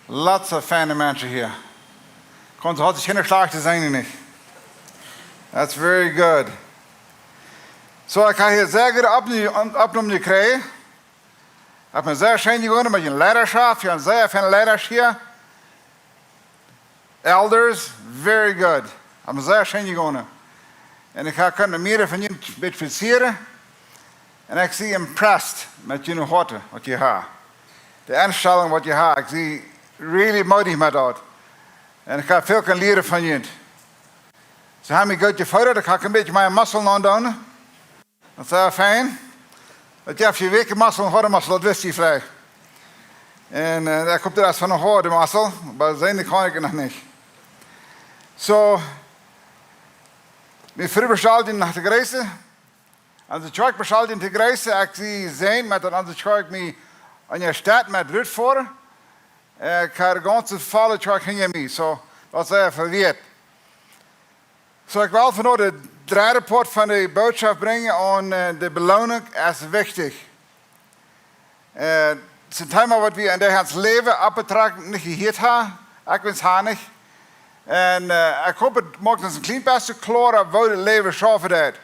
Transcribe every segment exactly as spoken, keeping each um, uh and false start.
Lots of feine Menschen hia. Kaun soo, haud sikj kjeene schlajchte seenen, nich? That's very good. So, ekj hab hia sea goode Oppnoom, Oppnoom jekjräajen. Haft mie sea scheen jegonen met de Leidaschoft. Wie haben sea feine Leidasch hia. Elders, very good. Haft mie sea scheen jegonen. Un ekj hab kunt met mea von junt bät spazieren. Un ekj sie impressed met june Hoaten, waut jie haben. De Enstalunk, waut jie haben. Ekj sie really moodich met daut. Un ekj hab väl kunt lieren von junt. See haben mie goot jefoodat, ekj hab een bät miene Muskeln aundoonen. Daut es sea fein. Daut jie haft jewakte Muskeln, hoade Muskeln, daut wist jie veleicht. Un, äh, ekj hab daut von eene hoade Muskel, oba seenen kaun ekj noch nich. So, mien Fru bestalt junt no de Jrees. Onse Kjoakj bestalt junt no de Jrees. Ekj sie seenen, met daut onse Kjoakj mie aun de Staut met rutfoaren. Ekj hab de gaunze volle Kjoakj hinja mie. So, daut es sea väl wieet. So, ekj well vondoag de dredde Poat von de Bootschoft brinjen, un, äh, de Beloonunk es wichtich. Äh, daut es een Thema, waut wie en daut gaunze Läwen oppbetrakt nich jehieet haben. Ekj weet et nich. Un, äh, ekj hop, daut moakt ons een kjlien bät kloara, woo daut Läwen schaufen deit.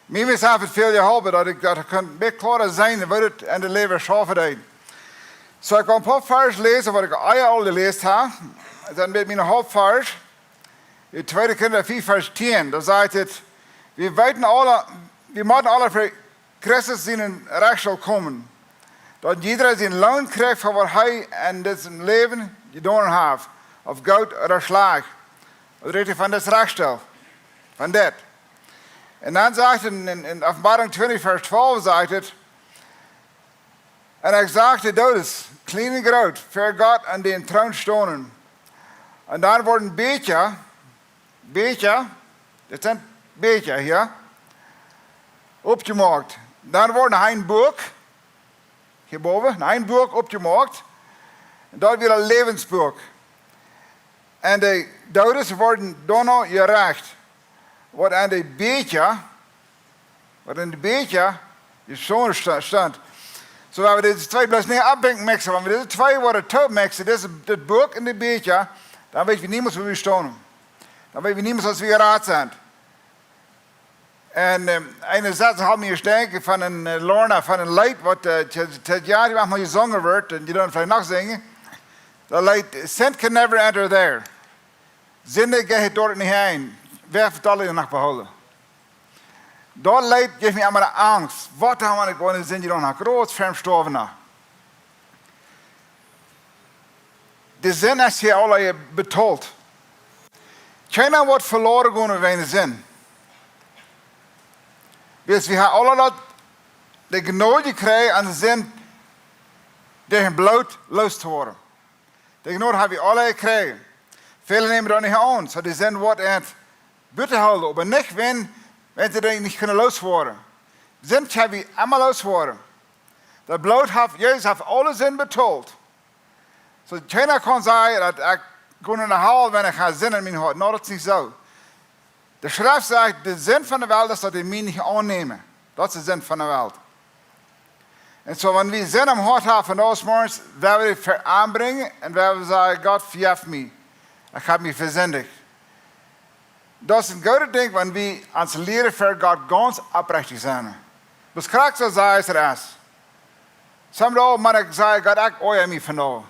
Mie selfst haft et väl jeholpen, daut ekj daut kunn een bät kloara seenen, woo daut en daut Läwen schaufen deit. So, ekj well een poa Varsch läsen, waut ekj ea aul jeläst hab. Daut sent een bät miene Hauptvarsch. Tweede Korinta vea, Varsch tieen, doa sajcht et: "Wie weeten aule, wie motten aule ver Christus sienen Rechta komen. Daut jieda sienen Loon kjricht fa waut hee en dit Läwen jedonen haft, auf goot ooda schlajcht." Daut rät von dit Rechta, von dit. Un dan sajcht et en, en, en Openboarunk twintich, Varsch twalf, sajcht et: "Un ekj sach de Doodes, kjlien un groot, ver Gott aun dän Troon stonen. Un dan worden Bieekja," Bieekja, dit sent Bieekja hia, "oppjemoakt. Dan wort een Buak," hia bowen, "een Buak oppjemoakt. Un daut wia daut Läwensbuak. Un de Doodes worden doano jerecht, waut en de Bieekja, waut en de Bieekja jeschräwen sta-, stunt." So, wan wie dise twee bloos nich oppbrinjen, mixen, wan wie dise twee Wieed toop mixen, dit, dit Buak un de Bieekja, dan weet wie niemols, wua wie stonen. Dan weet wie niemols, aus wie jerat sent. Un, ähm, een Satz haft mie jestonen von een, äh, Lorna, von een Leet, waut, äh, t-, t-, Jahre lang mol jesungen woat, un jie doonen veleicht noch sinjen. Daut Leet: "Sin can never enter there." Sind jeit doa nich han. Wäa haft daut noch behoolen? Daut Leet jeft mie emma Angst. Waut dan, wan ekj onen Sind jedonen hab? Groot Fromm stoawen no. De Sind es hia aul betolt. Kjeena woat veloaren gonen wäajen Sind. Wiels wie haben aule daut, de Jnod jekjräajen, aun Sind derch daut Bloot loos to woaren. De Jnod hab wie aule jekjräajen. Väle nämen daut nich aun, so dee sent waut en buta hoolen, oba nich wan, wan see dee nich kjennen looswoaren. Sind kjenn wie emma looswoaren. Daut Bloot haft, Jesus haft aule Sind betolt. So kjeena kaun sajen daut ekj go no de Hal, wan ekj hab Sind en mien Hoat. No, daut es nich soo. De Schreft sajcht, de Sind von de Welt es, daut dee mie nich aunnämen. Daut es de Sind von de Welt. Un so, wan wie Sind em Hoat haben, von ons morjens, woa wie dee ver am brinjen un woa wie sajen: "Gott, vejeff mie. Ekj hab mie vesindicht." Daut es een goodet Dinkj, wan wie ons lieren ver Gott gaunz oprechtich sennen. Bloos krakjt soo sajen, aus et es. Sommje Doag, wan ekj saj: "Gott, ekj oaja mie vondoag.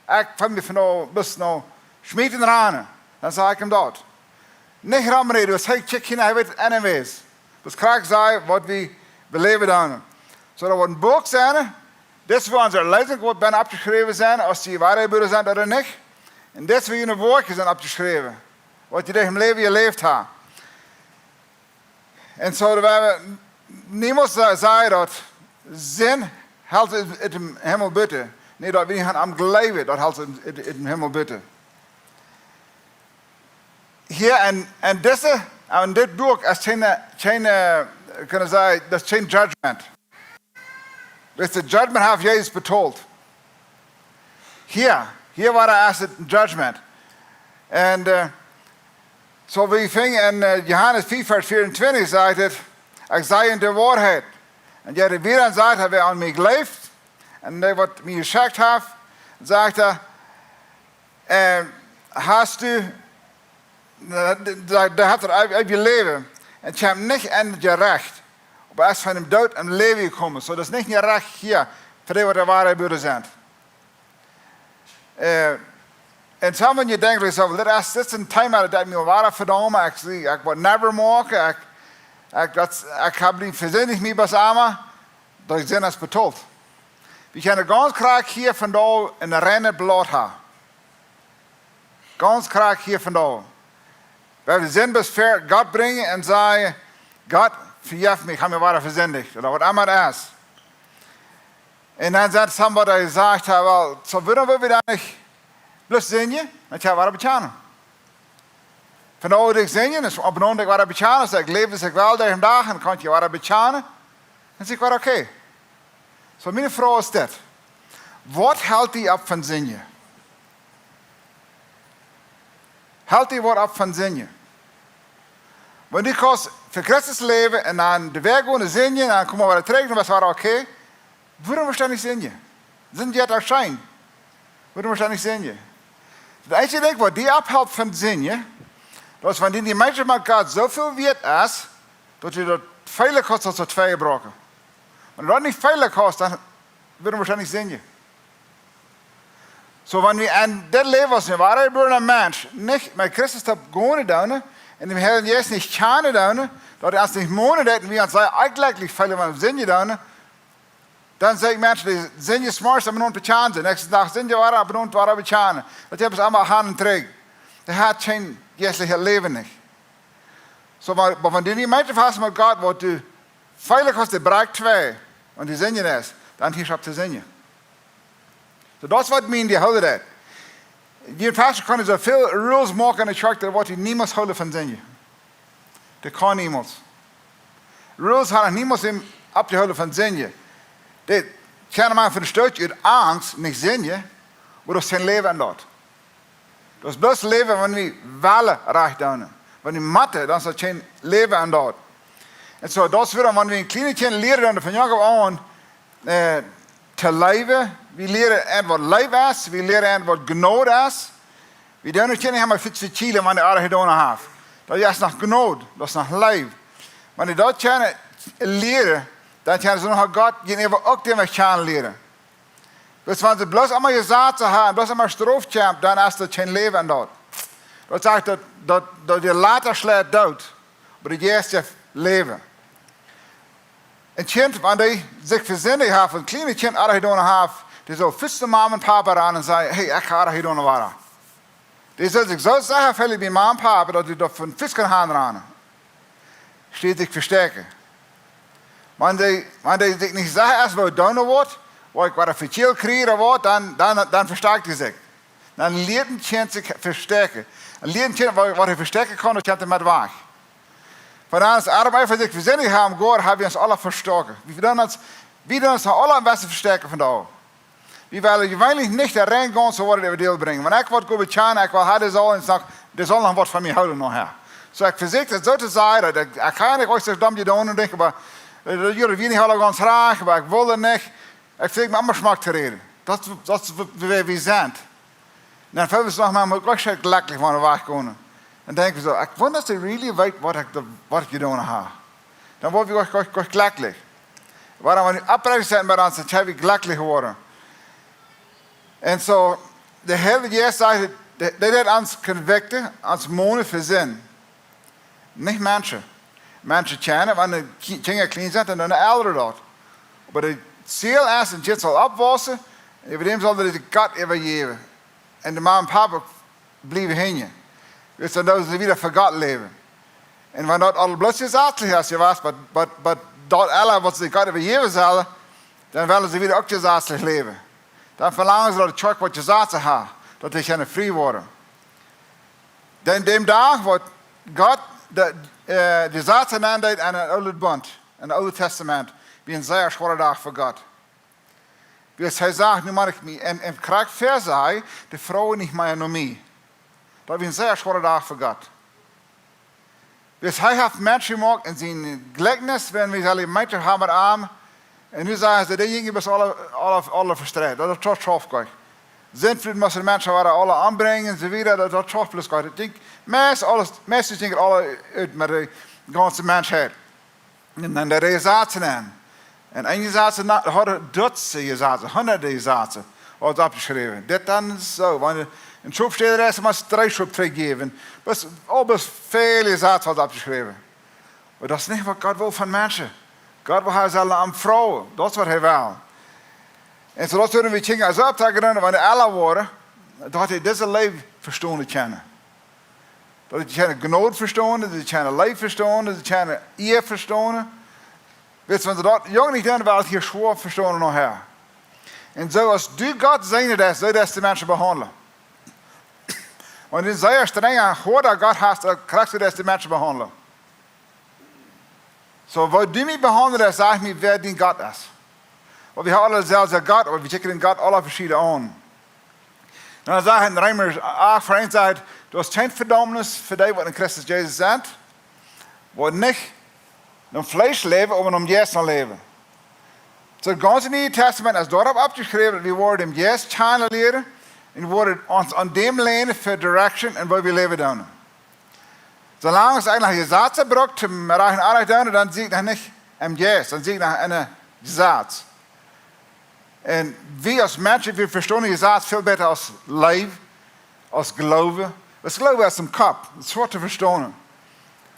Ekj feel mie vondoag bloos no schmieten ranen." Dan saj ekj am daut. Nich romräden, wiels hee kjikjt hia, hee weet et anyways. Bloos krakjt sajen, waut wie beläwen dan. Soo daut woat een Buak sennen, dit woat onse Erlösunk, woat bennen oppjeschräwen sennen, aus dee woare Breeda sent ooda nich. Un dit woat en Buak sennen oppjeschräwen, waut jie em Läwen jeläft haben. Un soo, wie woaren niemols sa-, sajen daut Sind helt en, en dän Himmel buten. Nä, daut wie nich aun am jleewen, daut helt en, en, en dän Himmel buten. Hia en, en dise, en dit Buak es kjeene, kjeene, kjenn wie sajen, daut es kjeen judgment. Dit judgment haft Jesus betolt. Hia, hia woat et aus een judgment. Un, äh, soo aus wie finjen en, äh, Johanes vea, Varsch veeauntwintich, sajcht et: "Ekj saj junt de Woarheit. Un dee, dee wieren sajcht, wäa aun mie jleeft, un dee, waut mie jeschekjt haft, sajcht hee, Äh, hast du, äh, da, da hat er eewjet Läwen. Un kjemt nich en Jerecht, oba es von däm Doot em Läwen jekomen. Soo, daut es nich en Jerecht hia, fa dee, waut de woare Buda sent. Äh, un soo, wan jie denkjen, soo, daut es, daut es een Thema, daut mie woat vedaumen. Ekj sie, ekj woa never moaken. Ekj, ekj, daut, ekj hab nich vesindjt mie bat emma, daut ekj Sind es betolt. Wie kjennen gaunz krakjt hia vondoag een reinet Blaut haben. Gaunz krakjt hia vondoag. Wan wie Sind bat ver Gott brinjen un sajen: "Gott, vejeff mie, ekj hab mie wada vesindjt." Ooda waut emma daut es. Un dan sajcht somebody, sajcht hee: "Well, soo, wuarom well wie dan nich bloos sindjen?" Dan kjenn wie wada bekjanen. Vondoag doo ekj sindjen, es opp un aun doo ekj wada bekjanen, es ekj läw, es ekj well, dän Dach, un kaun ekj wada bekjanen. Un es wada okay. Soo, miene Froag es dit. Waut helt die opp von sindjen? Helt die waut opp von sindjen? Wan du kaust fa Christus läwen un dan de Wajch gonen sindjen, dan kjemt wada trigj, dan es wada okay. Wuarom woascht du nich sindjen? Sindjen es doch scheen. Wuarom woascht du nich sindjen? Daut eensje Dinkj, waut die aufhelt von sindjen, daut es, wan die nich mea met Gott soo väl wieet es, daut du daut feelen kaust, daut du daut vebrukjen. Wan du daut nich feelen kaust, dan wuarom woascht du nich sindjen? Soo, wan wie en dit Läwen aus een woara jebuarna Mensch nich met Christus toop gonen doonen, un dän Herrn Jesus nich kjanen doonen, daut hee ons nich monen deit, un wie ons sea onjlekjlich feelen, wan wie sindjen doonen, dan saj ekj Menschen, dee sindjen zemorjes, opp un aun bekjanen, dän näakjsten Dach sindjen wada, opp un aun wada bekjanen. Daut es emma han un trigj. Dee haben kjeen jeistlichet Läwen nich. Soo, oba, oba wan du nich mea fast met Gott, waut du feelen kaust, dee brakjt twei, wan du sindjen es, dan hieescht opp to sindjen. Soo, daut es waut mie en de Höllen deit. Dee Pastor kaun soo väl rules moaken en de Kjoakj, daut woat die niemols hoolen von sindjen. Dee kaun niemols. Rules haben niemols am aufjehoolen von sindjen. Dee kjennen mau von Stoot ut Angst nich sindjen, oba daut es kjeen Läwen en daut. Daut es bloos Läwen, wan wie wellen rajcht doonen. Wan wie motten, dan es daut kjeen Läwen en daut. Un soo, daut es wuarom, wan wie een kjlienet Kjint lieren, dan von jung aun, äh, to leewen, wie lieren an, waut Leew es, wie lieren an, waut Jnod es. Wie doonen daut Kjint nich emol fa to kjielen, wan dee Onrajcht jedonen haft. Daut es noch Jnod, daut es noch Leew. Wan dee daut kjennen lieren, dan kjennen see noch Gott jäajenäwa uk dän Wajch kjanen lieren. Bloos wan see bloos emol Jesazen haben, bloos emol Strof kjemt, dan es daut kjeen Läwen en daut. Daut sajcht daut, daut, daut de Lota schleit doot, oba de Jeist jeft Läwen. Een Kjint, wan dee sikj vesindjt haft, een kjlienet Kjint Onrajcht jedonen haft, dee saul foats no Mame un Pape rannen un sajen: "Hey, ekj hab Onrajcht jedonen, wada." Dee saul sikj soo secha feelen bie Mame un Pape, daut dee doa von foats kaun hanrannen. Staut sikj vestäakjen. Wan dee, wan dee sikj nich secha es, waut doonen woat, waut ekj wada fa kjeel kjrie ooda waut, dan, dan, dan vestäakjt hee sikj. Dan lieet een Kjint sikj vestäakjen. Een lieet een Kjint, waut, waut hee vestäakjen kaun, daut kjemt hee met wajch. Von ons Adam eefach sikj vesindjt haben, goa, hab wie ons aula vestäakjen. Wie doonen ons, wie doonen ons aula een bät vestäakjen vondoag. Wie wellen jeweenlich nich doa rein gonen, soo woat et äwa däl brinjen. Wan ekj waut go bekjanen, ekj well, hee saul ons noch, dee saul noch waut von mie hoolen nohäa. Soo, ekj vesieekj daut soo to sajen, daut ekj, ekj kaun nich uk soo dom jedonen un denkjen, oba, äh, daut jie wia nich aula gaunz rajcht, oba ekj wull nich. Ekj vesieekj mie emma schmock to räden. Daut, daut es, wäa wie sent. Un dan feelen wie ons noch mau jlikj, jlikj, wan wie wajchgonen. Dan denkj wie soo: "Ekj wunda, aus dee really weet, waut ekj do-, waut ekj jedonen hab." Dan woa wie jlikj, jlikj, jlikj jlikj. Wuarom, wan wie oprechtich sent met ons, dan kjenn wie jlikj woaren. Un soo, de Herr Jesus sajcht, dee, dee deit ons convicten, ons monen fa Sind. Nich Menschen. Menschen kjennen, wan de Ki-, Kjinja kjlien sent, dan doonen de Elren daut. Oba daut Ziel es, een Kjint saul oppwaussen, un äwa däm saul hee Gott äwajäwen. Un de Mame un Pape bliewen hinjen. Wiels dan doonen see wada fa Gott läwen. Un wan daut aul bloos jesazlich es jewast, oba, oba, oba daut aula, waut see Gott äwajäwen sellen, dan wellen see wada uk jesazlich läwen. Dan velangen see, daut de Kjoakj waut Jesazen haft, daut dee kjennen frie woaren. Dan dän Dach, waut Gott de, äh, de Jesazen aundeed aun dän oolen Bunt, aun daut Oole Tastament, wia een sea schwoara Dach fa Gott. Wiels hee sajcht: "Nu mott ekj mie", un, un krakjt ver säd hee: "Dee froagen nich mea no mie." Daut wia een sea schwoara Dach fa Gott. Wiels hee haft Menschen jemoakt en sien Jlikjnis, wan wie sellen Jemeenschoft haben met am. Un nu sajen see, dee jinjen bat aule, aule, aule vestreit. Daut es to schwoa fa Gott. Sintflut musten de Menschen wada aule ombrinjen, un soo wieda. Daut, daut schauft bloos Gott. Ekj denkj, meist aules, meist denkj ekj aule ut met de gaunze Menschheit. Un dan de Jesazen aun. Un een Jesaz, na, haud Dutze Jesazen, hundade Jesazen, waut oppjeschräwen. Dit dan soo, wan een Schopstäda es, mott dree Schop trigjjäwen. Bloos, oh, bloos väl Jesazen waut oppjeschräwen. Oba daut es nich waut Gott well von Menschen. Gott well, hee saul am froagen. Daut es waut hee well. Un soo daut wie de Kjinja soo opptrakjen, wan dee ella woaren, daut dee dise Leew vestonen kjennen. Daut dee kjennen Jnod vestonen, daut dee kjennen Leew vestonen, daut dee kjennen Ea vestonen. Weetst, wan see daut jung nich doonen, woaren see hia schwoa vestonen nohäa. Un soo aus du Gott seenen deist, soo deist du Menschen behaundlen. Wan du een sea strenja, hoada Gott hast, dan kjrichst du daut, deist du Menschen behaundlen. Soo, woo du mie behaundelst, sajcht mie, wäa dien Gott es. Wiels wie haben aule selfst een Gott, oba wie kjikjen dän Gott aule veschieden aun. Dan sajcht hee en Reema acht, Varsch eent sajcht: "Du hast kjeene Vedaumnis fa dee, waut en Christus Jesus sent, waut nich nom Fleesch läwen, oba nom Jeist läwen." Soo, daut gaunze Niee Tastament es doaropp oppjeschräwen, daut wie woaren dän Jeist kjanen lieren un woaren ons aun däm länen fa direction un woo wie läwen doonen. Soo lang aus ekj noch Jesazen bruck, om rajcht un onrajcht doonen, dan sie ekj noch nich em Jeist, dan sie ekj noch em Jesaz. Un wie aus Menschen, wie vestonen Jesaz väl bäta aus Leew, aus Gloowen. Daut Gloowen es em Kopp, daut es schwoa to vestonen.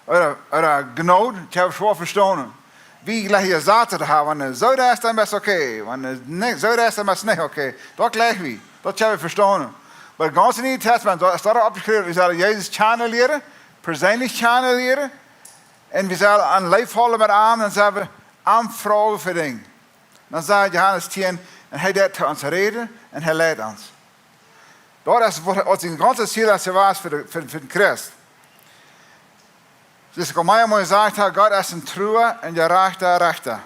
Ooda, ooda Jnod, ekj hab schwoa vestonen. Wie jlikjen Jesaz to haben, wan et soo es, dan es okay. Wan et nich soo es, dan es nich okay. Daut jlikj wie. Daut hab wie vestonen. Oba daut gaunze Niee Tastament, daut es doaropp oppjeschräwen, wie sellen Jesus kjanen lieren, perseenlich kjanen lieren. Un wie sellen aun leef hoolen met am, dan sellen wie am froagen fa Dinja. Dan sajcht Johanes tieen: "Un hee deit to ons räden un hee leit ons." Daut es waut, waut sien gaunzet Ziel es, waut fa de, fa, fa dän Christ. Soo aus ekj aul mea mol jesajcht hab, Gott es een trua un jerajchta Rechta.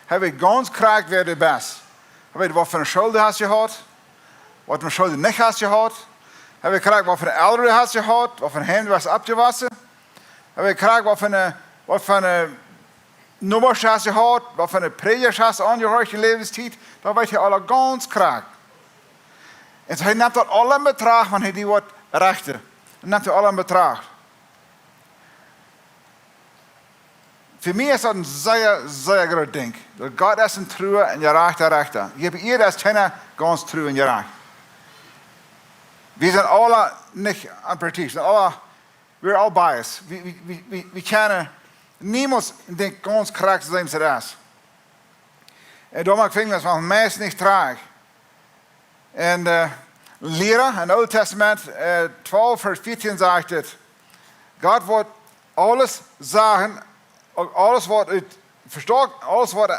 Hee weet gaunz krakjt, wäa du best. Hee weet, waut fa eene School du hast jehaut, waut fa eene School du nich hast jehaut. Hee weet krakjt, waut fa eene Elren du hast jehaut, waut fa een Heim du best oppjewossen. Hee weet krakjt, waut fa eene, waut fa eene Nobasch hast jehaut, waut fa eene Prädja hast aunjehorcht en Läwenstiet. Daut weet hee aula gaunz krakjt. Un soo, hee nemt daut aula en Betracht, wan hee die woat rechten. Hee nemt daut aula en Betracht. Fa mie es daut een sea, sea groot Dinkj. Daut Gott es een trua un jerajchta Rechta. Hia opp Ieed es kjeena gaunz tru un jerajcht. Wie sent aula nich onparteiisch, sent aula, we're all biased. Wie, wie, wie, wie, wie kjennen niemols een Dinkj gaunz krakjt seenen aus et es. Un doa moakt Finjens von meist nich trajcht. Un, äh, Liera, em Oolen Tastament, äh, twalf, Varsch vieetieen sajcht et: "Gott woat aules sajen, uk aules waut et vestoak-, aules waut,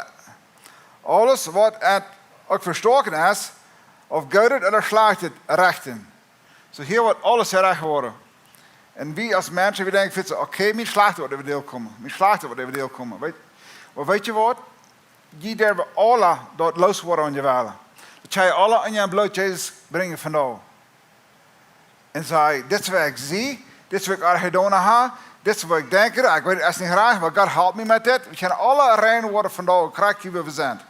aules waut et uk vestoaken es, auf Goodet ooda Schlajchtet rechten." Soo, hia woat aules jerecht woaren. Un wie aus Menschen, wie denkjen, "Fitze, okay, mien Schlajchtet woat äwa die komen, mien Schlajchtet woat äwa die komen." Weet, oba weet jie waut? Jie derwen aula daut looswoaren, wan jie wellen. Daut jie aula en äa Bloot Jesus brinjen von doa. Un saj: "Dit es wäa ekj sie, dit es waut ekj aul jedonen hab, dit es waut ekj denkj, ekj weet, et es nich rajcht, oba Gott, help mie met dit." Wie kjennen aula rein woaren von doa, krakjt woo wie sent.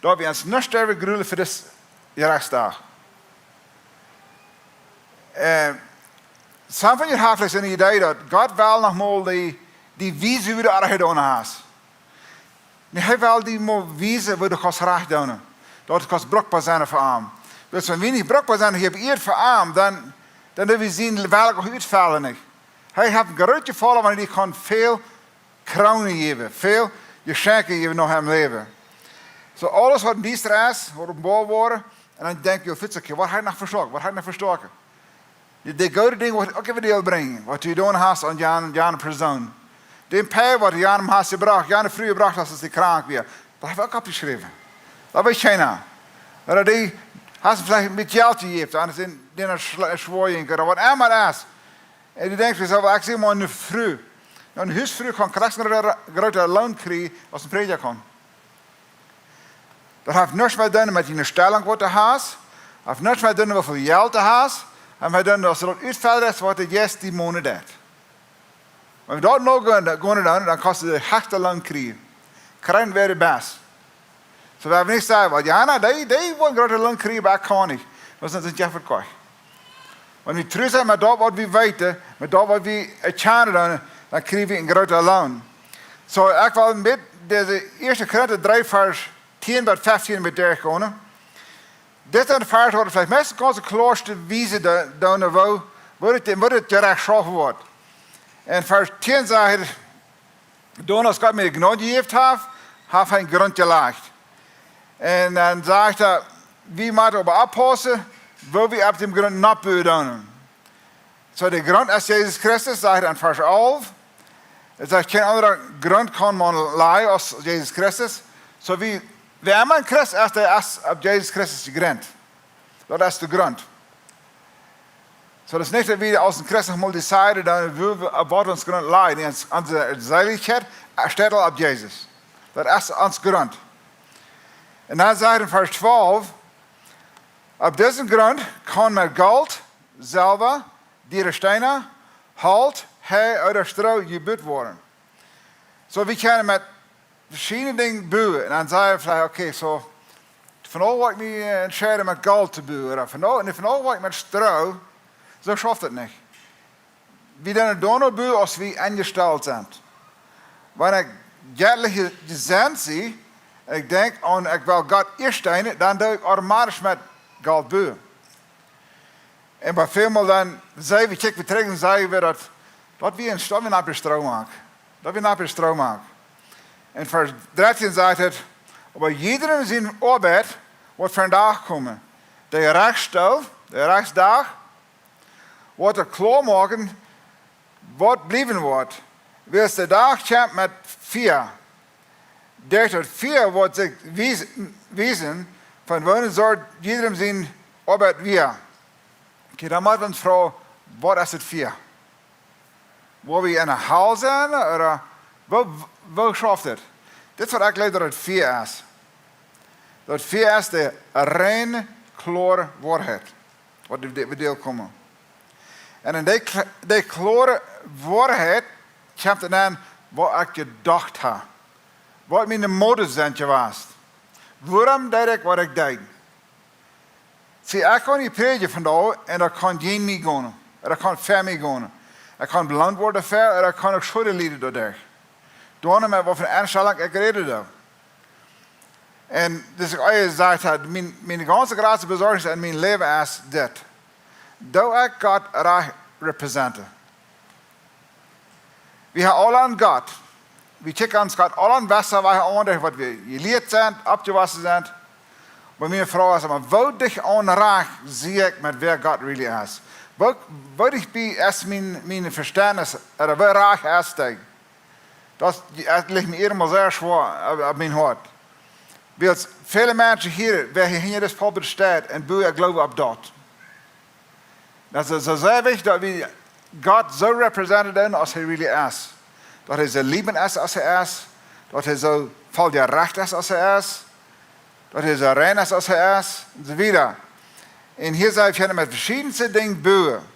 Daut wie ons nich derwen grulen fa disen Jerechtsdach. Äh, some von junt haben veleicht een Idee, daut Gott well noch mol die, die wiesen, woo du aul jedonen hast. Nä, hee well die mol wiesen, woo du kaust rajcht doonen. Daut du kaust brukboa sennen fa am. Wiels wan wie nich brukboa sent hia opp Ieed fa am, dan, dan doo wie sien Woakj uk utfellen nich. Hee haft een groot Jefaulen, wan hee die kaun väl Kroonen jäwen, väl Jeschenkjen jäwen no em Läwen. Soo, aules waut diesta es, woat openboa woaren. Un dan denkj jie: "Fitze, okay, waut hab ekj noch vestoaken? Waut hab ekj noch vestoaken?" De, de goode Dinja woat uk äwa die brinjen, waut du jedonen hast aun jane, jane Persoon. Dän Pia, waut du jane hast jebrocht, jane Fru jebrocht hast, aus see krank wia. Daut haft uk oppjeschräwen. Daut weet kjeena. Ooda du hast veleicht met Jelt jejäft, aun dän, dän schl-, schwoa jinkj, ooda waut emma et es. Un du denkjst, "Woo saul ekj sennen, miene Fru?" Nu, eene Husfru kaun krakjt een groota, groota Loon kjrieen aus een Prädja kaun. Daut haft nuscht met doonen met diene Stellunk, waut du hast. Haft nuscht met doonen, woo väl Jelt du hast. Haft met doonen, aus daut utfelt, waut de Jeist die Moonat deit. Wan wie daut no gonen, gonen doonen, dan kaust du de hechste Loon kjrieen. Kjrieen wäa de best. Soo, wie nich sajen, "Well, jo, na, dee, dee woat een groota Loon kjrieen, oba ekj kaun nich." Daut es nich jefoalich. Wan wie tru sent met daut, waut wie weeten, met daut, waut wie erkjanen, dan, dan kjrie wie een grooten Loon. Soo, ekj well met dise ieeschte Korinta dree, Varsch tieen bat feftieen met derchgonen. Dit es een Varsch, waut veleicht meist gaunz de kloaste Wies de, de, de, woo, woo dit, woo dit jerecht schaffen woat. En Varsch tieen sajcht et: Doano aus Gott mie de Jnod jejäft haft, haft hee een Grunt jelajcht. En dan sajcht hee: Wie motten oba oppaussen, woo wie opp dän Grunt nopp buen doonen. Soo, de Grunt es Jesus Christus, sajcht hee en Varsch alf. Et sajcht, kjeen aundren Grunt kaun maun lajen aus Jesus Christus. Soo, wäa, wäa emma een Christ es, dee es opp Jesus Christus jegrunt. Daut es de Grunt. Soo, daut es nich, daut wie aus een Christ noch mol deciden, dan woo wie, opp waut ons Grunt lajcht. Nä, ons, onse Seelichkjeit steit aul opp Jesus. Daut es ons Grunt. En dan sajcht hee en Varsch twalf: Opp disen Grunt kaun met Golt, Selwa, diere Steena, Holt, Hee ooda Stroo jebut woaren. Soo, wie kjennen met veschiedne Dinja buen. En dan saj wie veleicht, okay, soo, vondoag woa ekj mie, äh, entscheiden met Golt to buen. Ooda vondoag, nä, vondoag woa ekj met Stroo. Soo schauft et nich. Wie doonen doano buen, aus wie enjestalt sent. Wan ekj jettlich jeseenen sie, un ekj denkj aun, ekj well Gott ieescht deenen, dan doo ekj automatisch met Golt buen. En bie väl mol dan saj wie, kjikj, wie trigj, saj wie daut, daut wie een Stoff, wie opp de Stroo moaken. Daut wie opp de Stroo moaken. En Varsch dartieen sajcht et: Oba jiedrem siene Oabeit woat vondoag komen. De Rechststool, de Rechstdach, woat et kloa moaken, waut bliewen woat. Wiels de Dach kjemt met Fia. Derch daut Fia woat sikj wies-, wiesen, von woone Sort jiedrem siene Oabeit wia. Okay, dan mott wie froagen, waut es daut Fia? Woa wie enne Hal sennen, ooda woo, woo schauft et? Dit es waut ekj jleew daut daut Fia es. Daut Fia es de reine, kloare Woarheit, waut wie, wie deelkomen. En en dee kl-, dee kloare Woarheit kjemt et aun, waut ekj jedocht hab. Waut miene Motiven sent jewast. Wuarom deed ekj waut ekj deed? See, ekj kaun hia prädjen vondoag, en daut kaun jäajen mie gonen, ooda daut kaun fa mie gonen. Ekj kaun beloont woaren doafäa, ooda ekj kaun uk Schult lieden doaderch. Doano met waut fa eene Enstalinj ekj räd doa. En dis ekj ea jesajcht hab, mien, miene gaunze jratste Besorjnis en mien Läwen es dit: Doo ekj Gott rajcht representen? Wie haben aula een Gott. Wie kjikjen ons Gott aula aun, waut wie aun, waut wie jelieet sent, oppjewossen sent. Oba miene Froag es emma, woo dicht aun rajcht sie ekj met wäa Gott really es? Woo, woo dicht bie es mien, mien Vestentnis, ooda woo rajcht es dee? Daut, daut licht mie emma sea schwoa opp, opp mien Hoat. Wiels väle Menschen hia, wäa hia hinja dit Pulpit steit, un buen äa Gloowen opp daut. Daut es soo sea wichtich, daut wie Gott soo representen doonen, aus hee really es. Daut hee soo liebend es, aus hee es. Daut hee soo voll jerecht es, aus hee es. Daut hee soo rein es, aus hee es. Un soo wieda. Un hia sent wie met veschiedne Dinja buen.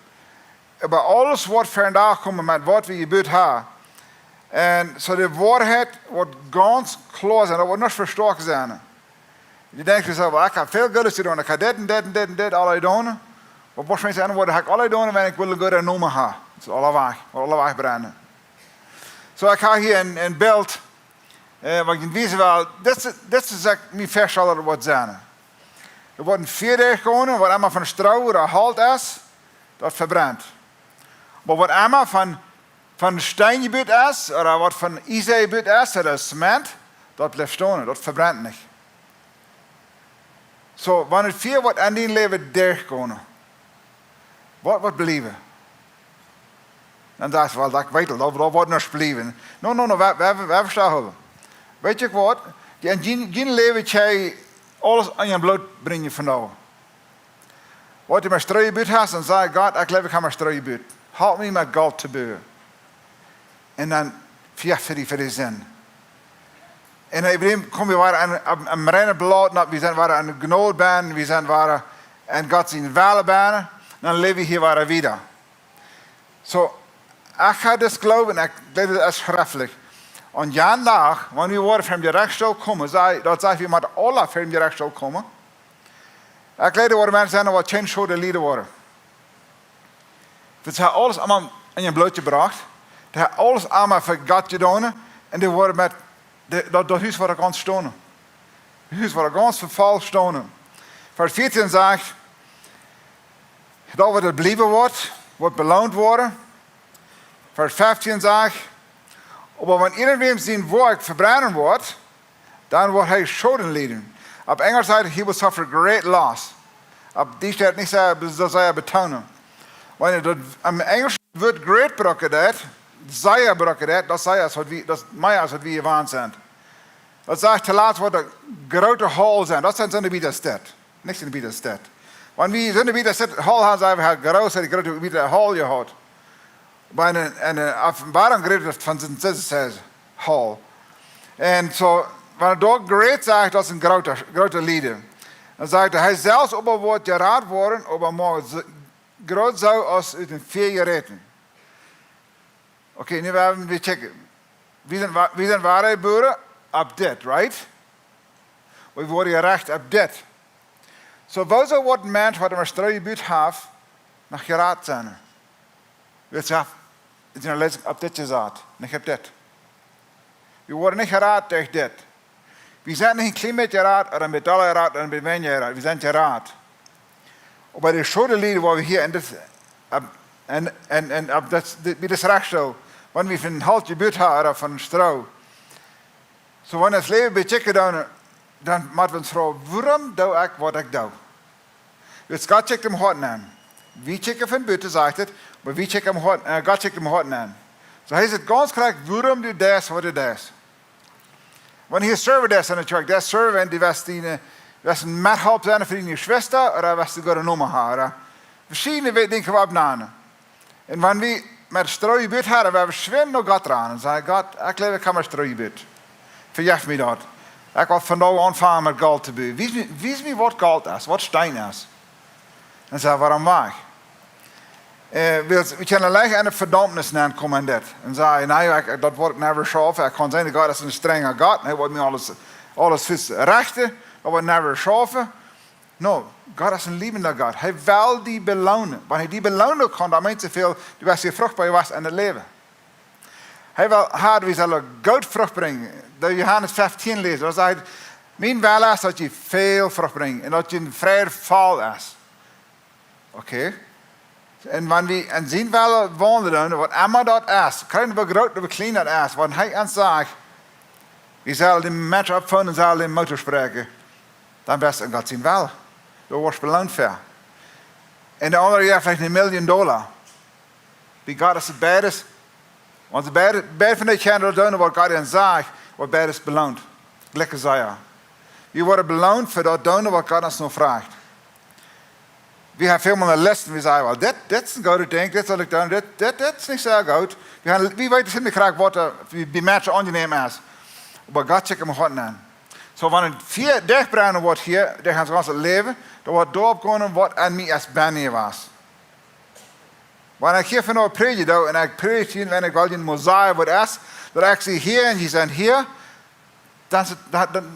Oba aules woat vondoag komen met waut wie jebut haben. Un soo de Woarheit woat gaunz kloa sennen, daut woat nich vestoaken sennen. Dee denkjen soo, well, ekj hab väl Goodet jedonen, ekj hab dit un dit un dit un dit aula jedonen. Oba woarschienlich es daut, waut ekj aula jedonen hab, wan ekj well een gooden Nomen haben. Daut es aula wajch, woat aula wajchbrennen. Soo, ekj hab hia een, een Bilt, äh, waut ekj junt wiesen well. Dit, dit es, ekj mie faststalen, daut woat sennen. Doa woat een Fia derchgonen, waut emma von Stroo ooda Holt es, daut vebrent. Oba waut emma von, von Steen jebut es, ooda waut von Iesa jebut es, ooda Zement, daut blift stonen, daut vebrent nich. Soo, wan daut Fia woat en dien Läwen derchgonen, waut woat bliewen? Dan sajchst du, well, daut weet ekj, daut, daut woat nich bliewen. No, no, no, wie, wie, wie, wie vestonen. Weetst du waut? Dee, en dien, dien Läwen kjenn jie aules aun jun Bloot brinjen vondoag. Waut du met Stroo jebut hast, dan saj: Gott, ekj jleew, ekj hab met Stroo jebut. Help mie met Golt to buen. Un dan Fia fa dee, fa dee Sind. Un dan komen wie wada aun, aun, aun reine Bloot, daut wie sent wada aun de Jnod bennen, wie sent wada aun Gott sienen Wellen bennen, dan läw wie hia wada wieda. Soo, ekj hab daut Gloowen, ekj jleew, daut es schreftlich. Un jan Dach, wan wie woaren ver dän Jerechtsstool komen, saj, daut sajcht, wie motten aula ver dän Jerechtsstool komen. Ekj leid woaren Menschen sennen, waut kjeen Schoden lieden woaren. Daut haft aules emma en je Bloot jebrocht. Daut haft aules emma fa Gott jedonen. Un dee woaren met, dee, daut, daut Hus woat gaunz stonen. Daut Hus woat gaunz voll stonen. Varsch vieetieen sajcht, daut waut doa bliewen woat, woat beloont woaren. Varsch feftieen sajcht, oba wan irjentwäm sien Woakj vebrennen woat, dan woat hee Schoden lieden. Opp Enjlisch sajcht, he will suffer great loss. Opp Dietsch woat nich sea, soo sea betonen. Wan daut, em Enjlischen woat great brukt, daut, sea brukt, daut, daut sea es waut wie, daut mea es waut wie jewant sent. Daut sajcht, to latst woat doa groote Hall sennen. Daut sent soone Biedastäd. Nich soone Biedastäd. Wan wie soone Biedastäd Hall haben, sent wie groot, dee groote Bieda Hall jehaut. Bie eene, eene Openboarunk rät et von soon Sitzes Hall. Un soo, wan et doa great sajcht, daut es een groota, groota Lieden. Dan sajcht hee, hee selfst oba woat jerat woaren, oba mau s-, groot soo aus ut een Fia jeräten. Okay, nu woa wie checken. Wie sent, wa-, wie sent woare Buaren opp dit, right? Wie woaren jerecht opp dit. Soo, woo soo woat een Mensch, waut emma Stroo jebut haft, noch jerat sennen? Wie haft, es en de Läsunk opp dit jesat, nich opp dit. Wie woaren nich jerat derch dit. Wie sent nich een kjlien bät jerat, ooda een bät dolla jerat, ooda een bät weinja jerat. Wie sent jerat. Oba de Schoden lieden, wua wie hia en dit, opp, en, en, en opp dit, dit, bie dit Rechststool, wan wie von Holt jebut haben ooda von Stroo. Soo, wan wie daut Läwen bekjikjen, dan, dan motten wie ons froagen, wuarom doo ekj waut ekj doo? Wiels Gott kjikjt em Hoat aun. Wie kjikjen von buten, sajcht et, oba wie kjikjen em Hoat, äh, Gott kjikjt em Hoat aun. Soo, hee sajcht gaunz krakjt, wuarom du deist waut du deist. Wan du hia serven deist en de Kjoakj, dee serven, dee woat diene, woat een Methalp sennen fa diene Jeschwista, ooda woat dee goode Nomen haben, ooda veschiedne We-, Dinja oppnämen. Un wan wie met Stroo jebut haben, woa wie schwind no Gott rannen un sajen, Gott, ekj jleew, ekj hab met Stroo jebut. Vejeff mie daut. Ekj well vondoag aunfangen met Golt to buen. Wies mie, wies mie waut Golt es, waut Steen es. Un saj, wuarom woa ekj? Äh, wie, wie kjennen leicht en de Vedaumnis nenkomen en dit. Un sajen, nä, ekj, daut woat ekj never schaufen. Ekj kaun seenen, Gott es een strenja Gott. Hee woat mie aules, aules fest rechten. Daut woat ekj never schaufen. No, Gott es een liebender Gott. Hee well die beloonen. Wan hee die beloonen kaun, dan meent soo väl, du woascht hia fruchtboa woaren en daut Läwen. Hee well, Herr, wie sellen goot Frucht brinjen. Daut Johanes feftieen läsen, daut sajcht, mien Wellen es, daut jie väl Frucht brinjen un daut jie een Fruchtvoll es. Okay. Un wan wie en sien Wellen waundlen, waut emma daut es, kjeen, woo groot ooda woo kjlien daut es, wan hee ons sajcht, wie sellen dän Mensch oppfooden un sellen dän Moot spräakjen, dan best du en Gott sien Wellen. Du woascht beloont fa. Un de aundra jeft veleicht eene Million Dolla. Bie Gott es et beides. Wan see beid, beid von dee kjennen doonen waut Gott an sajcht, woat beides beloont. Jlikj es et. Wie woaren beloont fa daut doonen waut Gott ons nu froagt. Wie haben väl mol eene List, wie sajen, well, dit, dit es een goodet Dinkj, dit saul ekj doonen, dit, dit, dit es nich soo goot. Wie haben, wie weeten nich krakjt waut, äh, bie, bie Menschen aunjeneem es. Oba Gott kjikjt em Hoat aun. Soo, wan et Fia doaderch brennen woat hia, doaderch ons gaunzet Läwen, dan woat doaropp komen, waut en mie es bennen jewast. Wan ekj hia vondoag prädjen doo un ekj prädj hia, wan ekj well jie mol sajen waut es, daut ekj sie hia un jie sent hia, dan, dan, dan,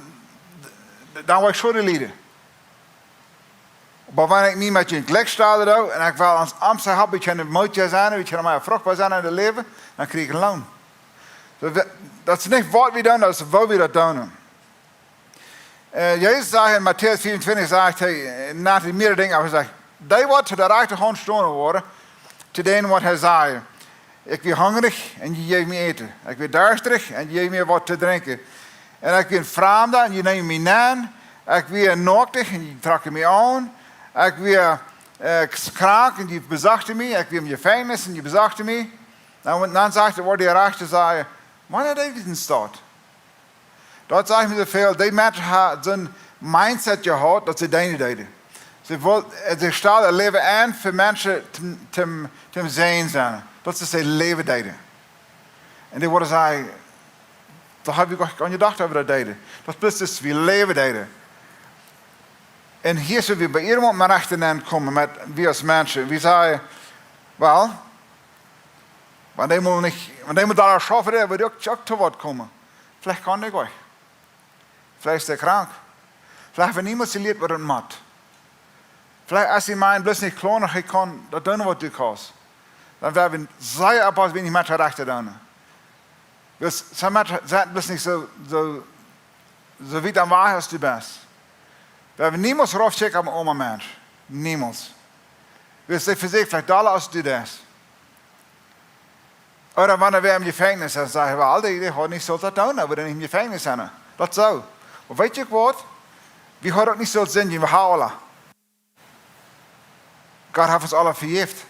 dan woa ekj Schoden lieden. Oba wan ekj mie met junt jlikj stalen doo un ekj well ons Amt haben, wie kjennen Moot sennen, wie kjennen mea fruchtboa sennen en daut Läwen, dan kjrie ekj een Loon. Soo, wie, daut es nich waut wie doonen, daut es woo wie daut doonen. Äh, Jesus sajcht en Matäus vea un twintich, sajcht hee, äh, no de mea Dinja, oba hee sajcht, dee waut to de rajchte Haunt stonen woaren, to dän woat hee sajen, ekj wia hungrich un jie jeewen mie Äten. Ekj wia darstich un jie jeewen mie waut to drinkjen. Un ekj wia een Framda un jie neemen mie aun. Ekj wia noaktich un jie trocken mie aun. Ekj wia, äh, krank un jie besochten mie. Ekj wia em Jefenkjnis un jie besochten mie. Dan, dan sajcht hee, woat de Rajchte sajen, wanea deed wie daut? Daut sajcht mie soo väl, dee Menschen haben soon Mindset jehaut, daut see deenen deeden. See woll-, äh, see stalden äa Läwen aun fa Menschen toom, toom, toom seenen sennen. Daut see Läwen deeden. Un dee woaren sajen, doa hab ekj goanich aun jedocht, daut wie daut deeden. Daut es bloos, daut wie Läwen deeden. Un hia sent wie bie irjentwua aum Rajchten aunkomen met, wie aus Menschen. Wie sajen, well, wan dee mol nich, wan dee mol doa schaufen deed, wudd ekj uk, uk to waut komen. Veleicht kaun ekj uk. Veleicht es hee krank. Veleicht haft hee niemols jelieet waut et mott. Veleicht es dee Maun bloos nich kloa, hee kaun daut doonen, waut du kaust. Dan woa wie sea oppaussen, wan wie Menschen Rechtet doonen. Wiels soone Menschen sent bloos nich soo, soo, soo wiet aum Wajch aus du best. Wie woaren niemols raufkjikjen opp een aundren Mensch. Niemols. Wiels dee fa sikj veleicht dolla aus du deist. Ooda wan wie em Jefenkjnis sent, saj wie, well, dee, dee haud nich sult daut doonen, wua dee nich em Jefenkjnis sent. Daut soo. Oba weetst du waut? Wie hauden uk nich sult sennen, wie haben aula. Gott haft ons aula vejäft.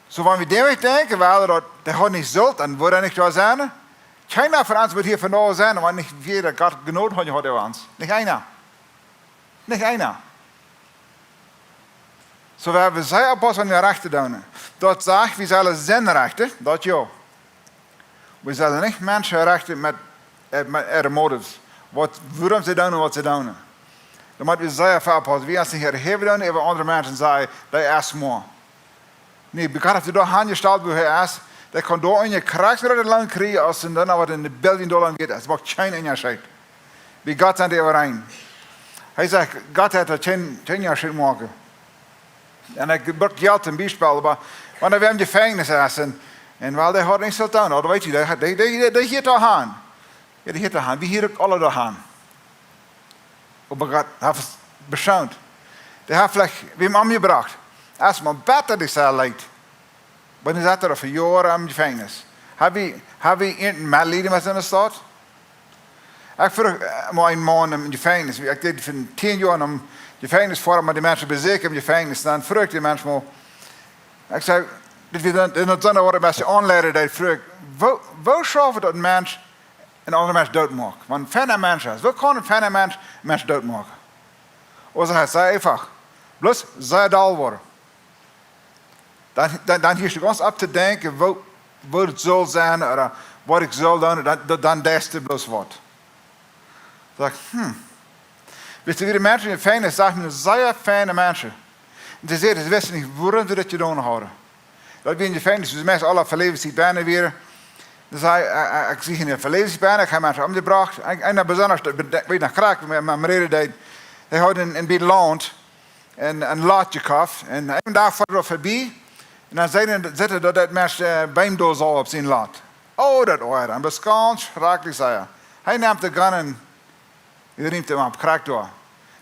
Soo, wan wie doaraun denkjen, well, daut dee haud nich sult, dan wudd hee nich doa sennen. Kjeena von ons wudd hia vondoag sennen, wan nich wäa daut Gott Jnod haud, haud äwa ons. Nich eena. Nich eena. Soo, wie woaren sea oppaussen, wan wie Rechtet doonen. Daut sajcht, wie sellen sennen rechten, daut jo. Wie sellen nich Menschen rechten met, äh, met äare Motives. Waut, wuarom see doonen, waut see doonen. Dan motten wie sea väl oppaussen. Wie ons nich erhäwen doonen äwa aundre Menschen, sajen, dee es mau. Nä, bie Gott haft hee doa aunjestalt, wua hee es. Dee kaun doa en je krakjt daut Loon kjrieen, aus hee dan oba en de Billion Dolla jeit. Daut moakt kjeen Unjascheet. Bie Gott sent dee äwareen. Hee sajcht, Gott haft doa kjeen, kjeen Unjascheet moaken. Un ekj bruck Jelt toom Biespel, oba wan hee em Jefenkjnis es un, un well, dee haud nich sult doonen, daut weet jie, dee, dee, dee, dee, dee jeit doa han. Jo, dee jeit doa han. Wie jieren uk aula doa han. Oba Gott haft ons beschoont. Dee haft veleicht wäm omjebrocht. Aus mau bäta, dee sea leet. Oba nu sett hee fa Joaren em Jefenkjnis. Hab wie, hab wie irjent Metleet met soone Staut? Ekj fruach, äh, mol een Maun em Jefenkjnis, ekj deed fa tieen Joa em Jefenkjnis foaren, mau dee Menschen besieekjen em Jefenkjnis, dan fruach ekj dee Mensch mol, ekj säd, dit wia dan, dan, dan wort ekj een bät aunjeleiden, dee fruach, woo, woo schauft daut, een Mensch een aundren Mensch doot moaken? Wan een feina Mensch es, woo kaun een feina Mensch een Mensch doot moaken? Oba hee säd eefach, bloos sea doll woaren. Dan, dan, dan hieescht du gaunz opp to denkjen, woo, woo daut saul sennen, ooda waut ekj saul doonen, dan, dan, dan deist du bloos waut. Saj ekj, hm. Weetst du, wia de Mensch em Jefenkjnis, sach ekj, een sea feina Mensch. Un see säden, see wisten nich, wuarom see daut jedonen hauden. Daut wia em Jefenkjnis, wua meist aule fa läwens benne wieren. Dan säd hee, äh, äh, ekj sie hia fa läwens benne, ekj hab Menschen omjebrocht. Een, eena besonda, dee, dee, weet noch krakjt, wua wie räden deeden. Hee haud een, een bät Launt, een, een Lot jekoft. Un een Dach foa hee verbie. Un dan säd hee, sitt hee daut, daut Mensch, äh, Beem doa saul opp sien Lot. Oh, daut oajad am. Daut es gaunz schrakjlich, säd hee. Hee nemt de Gun un hee riemt am opp, krakjt doa.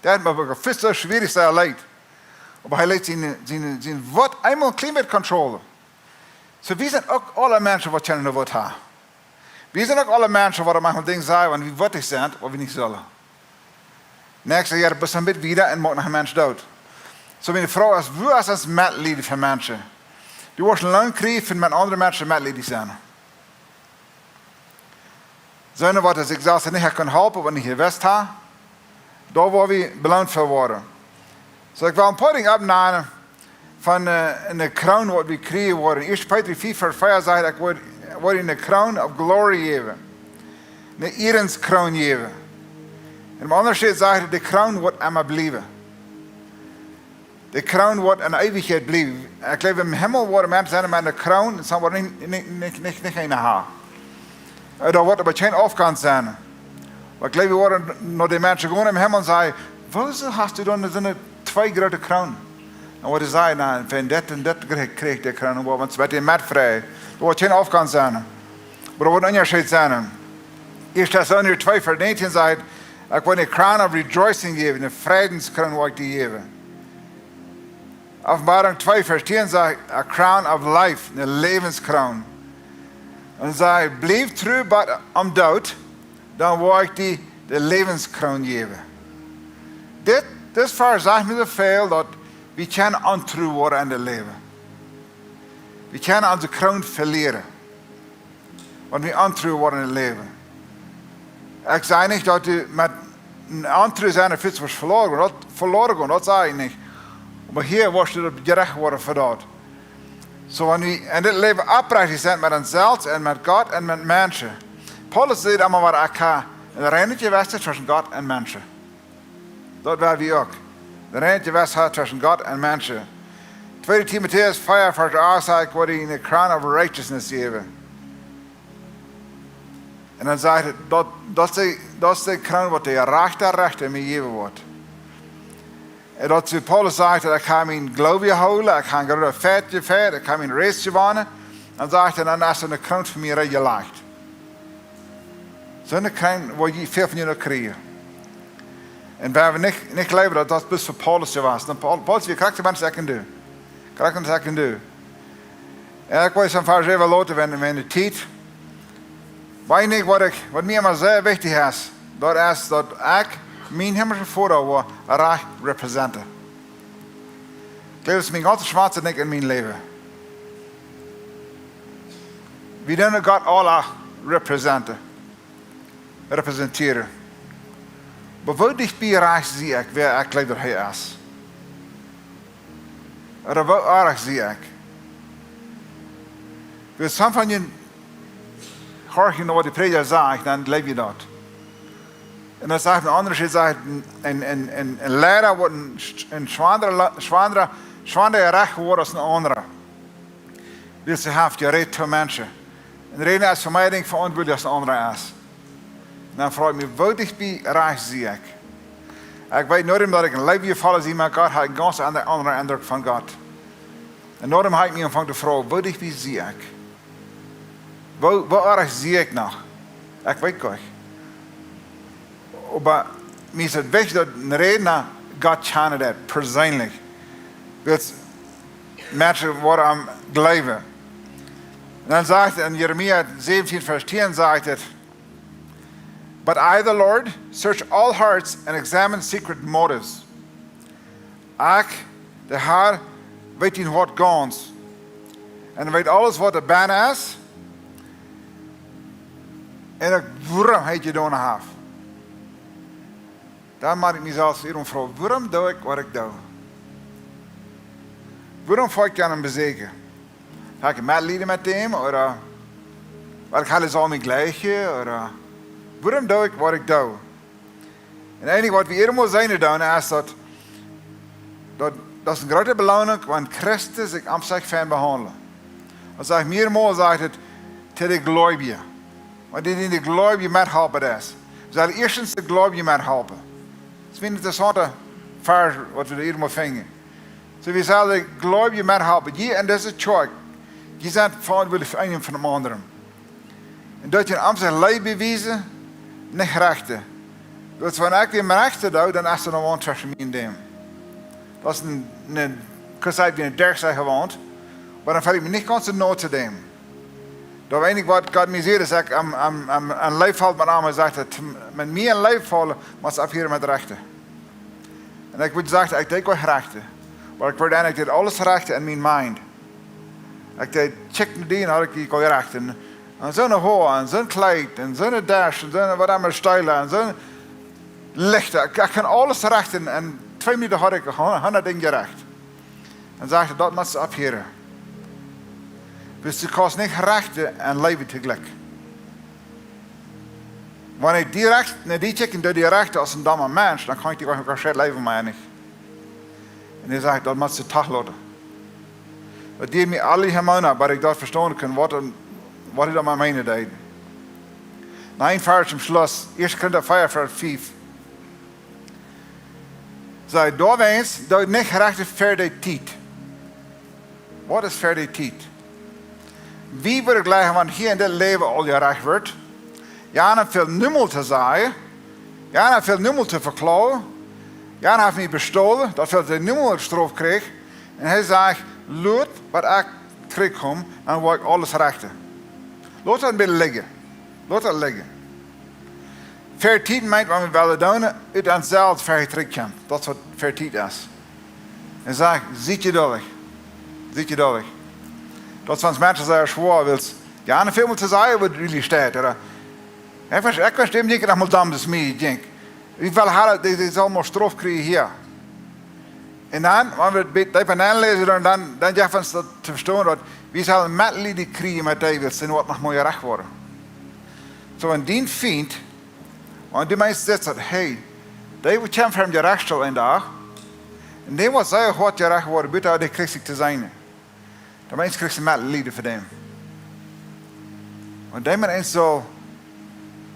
Daut haft mie uk soo schwierich sea leet. Oba hee leet sien, sien, sien Wut eemol kjlien bät controllen. Soo, wie sent uk aule Menschen, waut kjennen een Wut haben. Wie sent uk aule Menschen, waut manchmol Dinja sajen, wan wie wutlich sent, waut wie nich sullen. Näakjstet Joa best du een bät wieda un moakst noch een Mensch doot. Soo, miene Froag es, woo es ons Metleet fa Menschen? Du woascht een Loon kjrieen, wan du met aundre Menschen metleedich best. Soone, waut sikj selfst nich kjennen halpen, waut nich jewist haben, doa woa wie beloont fa woaren. Soo, ekj well een poa Dinja oppnämen von, äh, eene Kroon, waut wie kjrieen woaren. Ieeschte Petrus vea Varsch vea sajcht, ekj woa, woa die eene Kroon of glory jäwen. Eene Ierenkroon jäwen. Un aum aundren Städ sajcht hee, de Kroon woat emma bliewen. De Kroon woat en Eewichkjeit bliewen. Ekj jleew, em Himmel woaren Menschen sennen met eene Kroon, un see woaren nich, nich, nich, nich, nich eene haben. Äh, doa woat oba kjeen Aufgrund sennen. Oba ekj jleew, wie woaren no de Menschen gonen em Himmel un sajen, wuarom hast du dan soone twee groote Kroonen? Un woat hee sajen, na, wan dit un dit kjrieech, kjrieech ekj de Kroon, oba wan see met dee metfreien, doa woat kjeen Aufgrund sennen. Oba doa woat een Unjascheet sennen. Ieeschte Tessalonicha twee Varsch näajentieen sajcht, ekj woa die eene crown of rejoicing jäwen, eene Frädenskroon woa ekj die jäwen. Openboarunk twee Varsch tieen sajcht, a crown of life, eene Läwenskroon. Un sajcht, bliew tru bat aum Doot, dan woa ekj die de Läwenskroon jäwen. Dit, dit Varsch sajcht mie soo väl, daut wie kjennen ontru woaren en daut Läwen. Wie kjennen onse Kroon velieren. Wan wie ontru woaren en daut Läwen. Ekj saj nich, daut du met een ontru sennen, daut du woascht veloaren, daut veloaren, daut saj ekj nich. Oba hia woascht du jerecht woaren fa daut. Soo, wan wie en dit Läwen oprechtich sent met ons selfst un met Gott un met Menschen. Paulus säd emol, waut ekj ha, een reinet Jewessen tweschen Gott un Menschen. Daut woa wie uk. Een reinet Jewessen tweschen Gott un Menschen. Tweede Timotäus vea Varsch acht sajcht, ekj woa die eene crown of righteousness jäwen. Un dan sajcht hee, daut, daut es de, daut es de Kroon, waut de jerajchta Rechta mie jäwen woat. Daut soo Paulus sajcht, ekj hab mienen Gloowen jehoolen, ekj hab een grooten Fajcht jefajcht, ekj hab mienen Race jewonnen. Dan sajcht hee, dan es eene Kroon fa mie reed jelajcht. Soone Kroon woa jie väl von junt kjrieen. Un wie haben nich, nich jleewen daut daut bloos fa Paulus wia. Dan Paul-, Paulus wia krakjt, wan ekj en doo. Krakjt, wan ekj en doo. Un ekj weet, een poa Joa lota, wan, wan de Tiet, weet ekj waut ekj, waut mie emma sea wichtich es, daut es daut ekj mienen himmlischen Voda woa rajcht representen. Ekj jleew, daut es mien gaunzet schwoastet Dinkj en mien Läwen. Wie doonen Gott aula representen, representieren. Oba woo dicht bie rajcht sie ekj, wäa ekj jleew daut hee es? Ooda woo oajch sie ekj? Wan sommje von junt horchen no waut de Prädja sajcht, dan jleew jie daut. Un dan sajcht een aundra, hee sajcht, een, een, een, een, een Liera woat een, een schwoaret, schwoaret, schwoaret jerecht woaren aus een aundra. Wiels hee haft jerät to Menschen. Un räden es fa mie, denkj ekj, veauntwuatlicha aus een aundra es. Dan froag ekj mie, woo dicht bie rajcht sie ekj? Ekj weet, nodäm daut ekj en Leew jefollen sie met Gott, hab ekj een gaunz aundren, aundren Eindruck von Gott. Un nodäm hab ekj mie aunjefongen to froagen, woo dicht bie sie ekj? Woo, woo oajch sie ekj noch? Ekj weet nich. Oba mie es daut wichtich, daut een Rädna Gott kjanen deit, perseenlich. Wiels Menschen woaren am jleewen. Un dan sajcht et en Jeremia säwentieen, Varsch tieen, sajcht et: "But I, the Lord, search all hearts and examine secret motives." Ekj, de Herr, weet dien Hoat gaunz. Un weet aules waut doa bennen es. Un uk wuarom hee jedonen haft. Dan mott ekj mie selfst wada froagen, wuarom doo ekj waut ekj doo? Wuarom foa ekj aun am besieekjen? Hab ekj Metleet met däm, ooda well ekj aules aun mie jlikjen, ooda wuarom doo ekj waut ekj doo? Un eent waut wie emma seenen doonen es daut, daut, daut es eene groote Beloonunk, wan Christen sikj aunfangen fein behaundlen. Daut sajcht mea mol, sajcht et, to de Gleubje. Wan dee, dee de Gleubje methalpen, daut es. Wie sellen ieeschtens de Gleubje methalpen. Daut es een interessaunta Varsch, waut wie doa emma finjen. Soo, wie sellen de Gleubje methalpen. Jie en dise Kjoakj, jie sent veauntwuatlich fa eenen von däm aundren. Un daut jie am sien Leew bewiesen, nich rechten. Daut wan ekj wäm rechten doo, dan es doa noch waut tweschen mie un däm. Daut es een, een, kaust sajen, wia een Derchsajcha, oba dan feel ekj mie nich gaunz soo no to däm. Daut eent waut Gott mie säd, es ekj am, am, am, am Leew foll met am, hee sajcht, daut met mie en Leew follen, mott ekj opphieren met rechten. Un ekj wudd sajen, ekj deed goanich rechten. Oba ekj wudd eejentlich aules rechten en mien mind. Ekj deed, check no dee, haud ekj dee goanich rechten. Un, un soone Hoa, un soon Kjleet, un soone Desch, un soone, waut emma, Steela, un soone Lichta. Ekj, ekj kunn aules rechten. En twee Minuten haud ekj hon-, hundat Dinja jerecht. Un sajcht hee, daut motst opphieren. Wiels du kaust nich rechten en leewen toojlikj. Wan ekj die recht, no die kjikj un doo die rechten aus een domma Mensch, dan kaun ekj die goanich, goanich leewen, meen ekj. Un hee sajcht, daut motst du toch loten. Daut deed mie aule Hormonen, oba ekj daut vestonen kunn, waut, waut hee doamet meenen deed. Noch een Varsch toom Schluss, Ieeschte Korinta vea, Varsch fief. Sajcht, doawäajen doo nich rechten ver de Tiet. Waut es ver de Tiet? Wie wudden jlikjen, wan hia en dit Läwen aul jerecht wort? Jana fält niemols to sajen. Jana fält niemols to vekloagen. Jana haft mie bestolen. Daut fält, daut hee niemols Strof kjrieech. Un hee sajcht, lot bat ekj trigjkom, dan woa ekj aules rechten. Lot daut een bät lijen. Lot daut lijen. Ver Tiet meent, wan wie wellen doonen, ut ons selfst ver Tiet trigjkjemt. Daut es waut ver Tiet es. Un sajcht, siet jeduldich. Siet jeduldich. Daut es fa ons Menschen sea schwoa, wiels, jo, nich väl mea to sajen, waut really steit, ooda? Ekj, ekj vestonen nich, daut mol domm es, mie, ekj denkj. Ekj well haben, dee, dee saul mol Strof kjrieen hia. Un dan, wan wie daut bät deepa noläsen, dan, dan, dan jeft ons daut to vestonen, daut wie sellen Metleet kjrieen met dee, wiels dee woat noch mol jerecht woaren. Soo, wan dien Fient, wan du meenst, daut, hey, dee woat kjeen fer am jerecht stonen een Dach, un dee woat sea hoat jerecht woaren, bat hee kjricht sikj to seenen. Dan meenst, kjrichst du Metleet fa däm. Un dee mott eent soo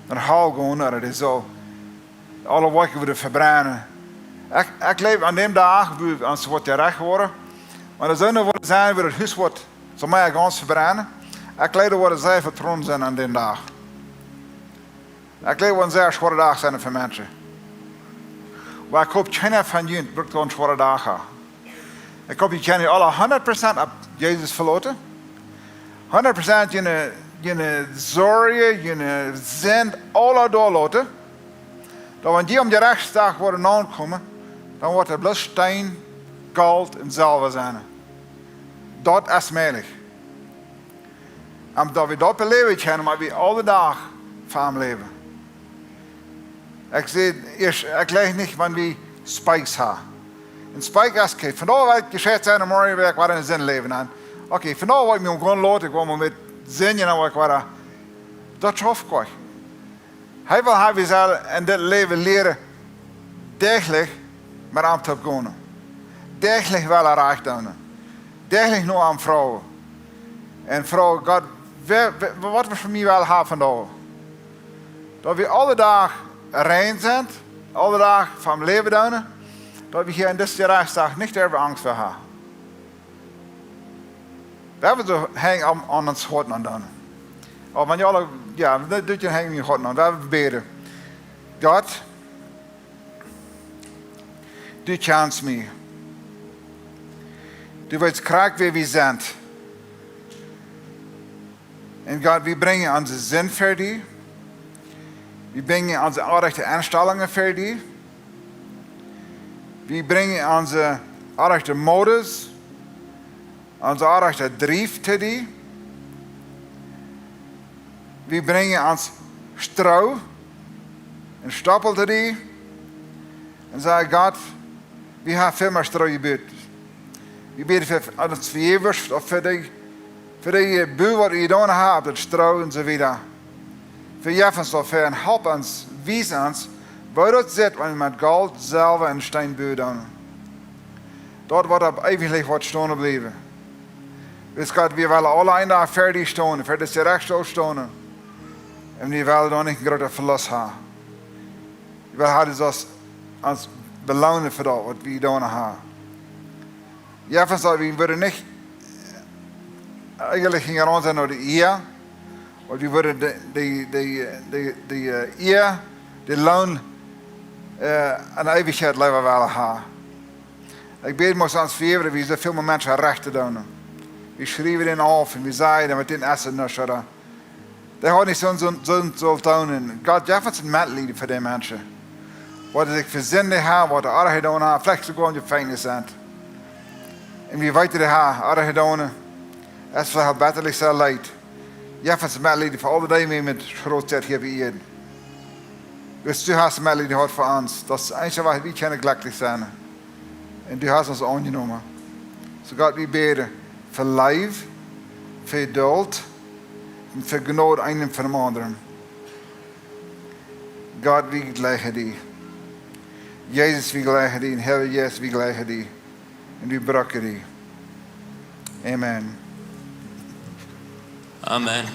no Hal gonen, ooda dee soo aule Woakjen wudden vebrennen. Ekj, ekj jleew aun dän Dach, wua ons woat jerecht woaren. Wan de Sonnen woaren sennen, wua daut Hus woat, soo mea gaunz vebrennen. Ekj jleew, doa woaren sea väl Tronen sennen aun dän Dach. Ekj jleew, woat een sea schwoaren Dach sennen fa Menschen. Oba ekj hop, kjeena von junt brukt een schwoaren Dach haben. Ekj hop, jie kjennen aule hundat Prozent opp Jesus veloten. Hundat Prozent june, june Sorjen, june Sind, aule doa loten. Daut wan jie aum Jerechtsdach woaren aunkomen, dan woat doa bloos Steen, Golt un Selwa sennen. Daut es mäajlich. Un daut wie daut beläwen kjennen, mott wie aule Dach fa am läwen. Ekj saj, ekj, ekj jleew nich, wan wie Spikes haben. Een Spike es, okay, vondoag woa ekj jescheit sennen, morjen woa ekj wada enne Sind läwen. Dan, okay, vondoag woa ekj mie gonen loten, ekj woa mau met Sind, dan woa ekj wada. Daut schauft Gott. Hee well haben, wie sellen en dit Läwen lieren, däachlich met am to gonen. Däachlich wellen rajcht doonen. Däachlich no am froagen. Un froagen, Gott, wäa, wäa, waut waut du fa mie west haben vondoag? Daut wie aule Dach rein sent, aule Dach fa am läwen doonen, daut wie hia en disen Jerechtsdach nich doaräwa Angst haben. Wie haben soo Henj aun, aun ons Hoat aun doonen. Oba wan jie aule, jo, daut, daut jie Henj aun jun Hoat aun, wie bäden. Gott, du kjanst mie. Du weetst krakjt, wäa wie sent. Un Gott, wie brinjen onse Sind ver die. Wie brinjen onse onrajchte Enstalungen ver die. Wie brinjen onse onrajchte Modes, onse onrajchte Drift to die. Wie brinjen ons Stroo un Stoppel to die. Un sajen, Gott, wie haben väl mea Stroo jebut. Wie bäden fa, fa ons Vejäwunk, fa dee, fa dee Buat, waut wie jedonen haben, daut Stroo un soo wieda. Vejeff ons doafäa un halp ons, wies ons, woo daut sitt, wan wie met Golt, Selwa un Steen buen doonen. Daut woat opp eewich woat stonen bliewen. Wiels Gott, wie wellen aule eenen Dach ver die stonen, ver disen Jerechtsstool stonen. Un wie wellen doa nich een grooten Velust haben. Wie wellen haben, daut ons belonen fa daut, waut wie jedonen haben. Jo, von soo, wie wudden nich, äh, eejentlich hinjaraun sennen no de Ea, oba wie wudden de, de, de, de, de, äh, Ea, de Loon, äh, aun Eewichkjeit leewa wellen haben. Ekj bäd, mucht ons vejäwen, wie soo väl Menschen rajcht doonen. Wie schriewen dän auf un wie sajen, met dän es nuscht, ooda? Dee haud nich soon, soon, soon sullen doonen. Gott, jeff ons een Metleet fa dee Menschen. Waut sikj vesindjt haben, waut doa Onrajcht jedonen haben, veleicht soogoa em Jefenkjnis sent. Un wie weeten, dee haben Onrajcht jedonen. Es veleicht bäta, see leet. Jeff ons Metleet fa aul dee, dee met Schrot sent hia bie die. Wiels du hast Metleet jehaut fa ons. Daut es eent, waut wie kjennen jlekjlich sennen. Un du hast ons aunjenomen. Soo Gott, wie bäden fa Leew, fa Jeduld un fa Jnod eena fa dän aundren. Gott, wie jleichen die. Jesus, wie jleichen die. Un Herr Jesus, wie jleichen die. Un wie brucken die. Amen. Amen.